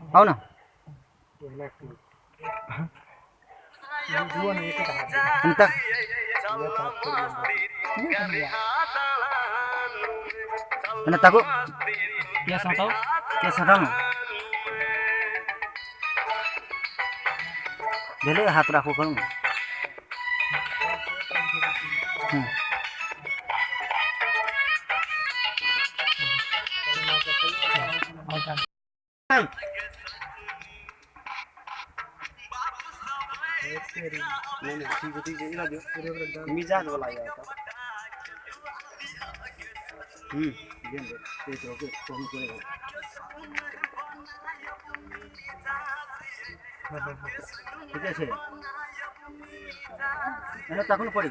आओ ना तक तको भेलै हाथ राखो करू। मिजाज वाला ठीक है तखन पड़ी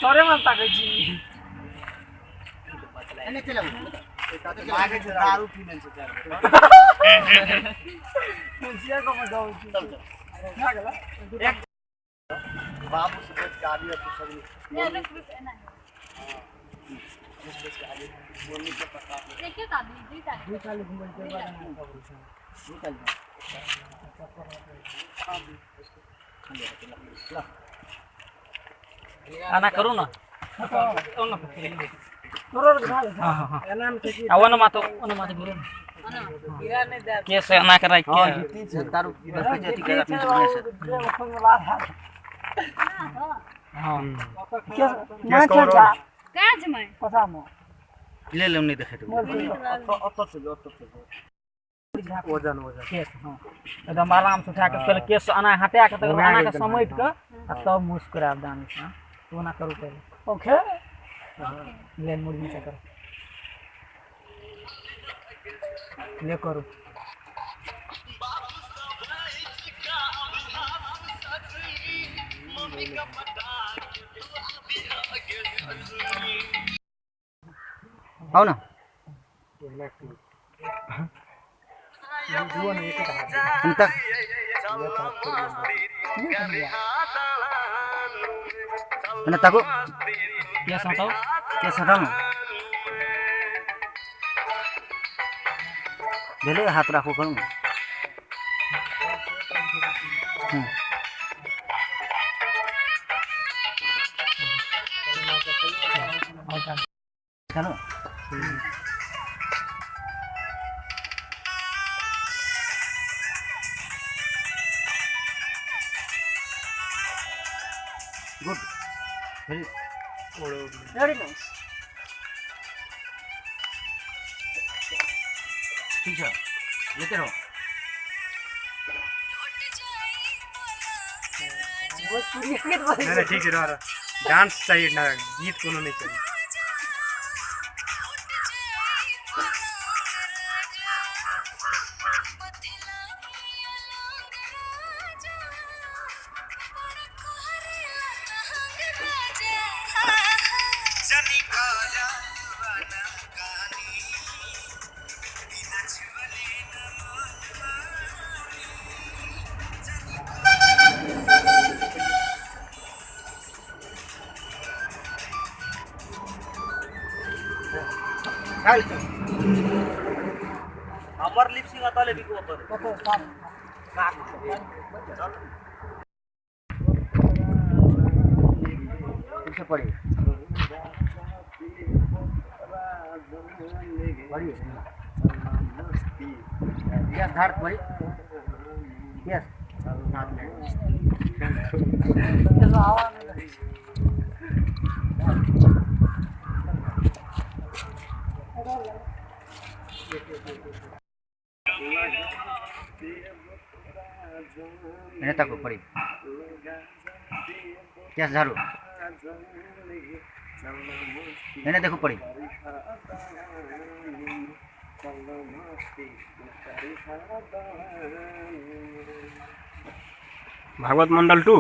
तोरे मन ताकै छी दारू पीने से बाबू से बच के आबी तो सब आना करू ना अवन मातो ओन मातो गुरु केस ना कराई के दारू हां केस काज में पता म ले ले नहीं देखे तो अत से वजन वजन केस हां एकदम आराम से उठा के पहले केस अना हटा के तकर अना के समेट के आ तब मुस्कुराब दानी से तो ना करू पहले ओके ले मुर्गी से करो ले करो आओ ना तक तको केस हटाउ भेलै हाथ राखो करू। चलो गुड वेरी वेरी नाइस। ठीक है लेते रहो। नहीं ठीक है रहा डांस चाहिए ना गीत कोनो नहीं चाहिए। अमर लिप सिंह अतले भी को से पड़ी पड़ी यस धार पड़ी यस तक पड़ी यस झाड़ू मैंने देखो पड़ी भागवत मंडल 2।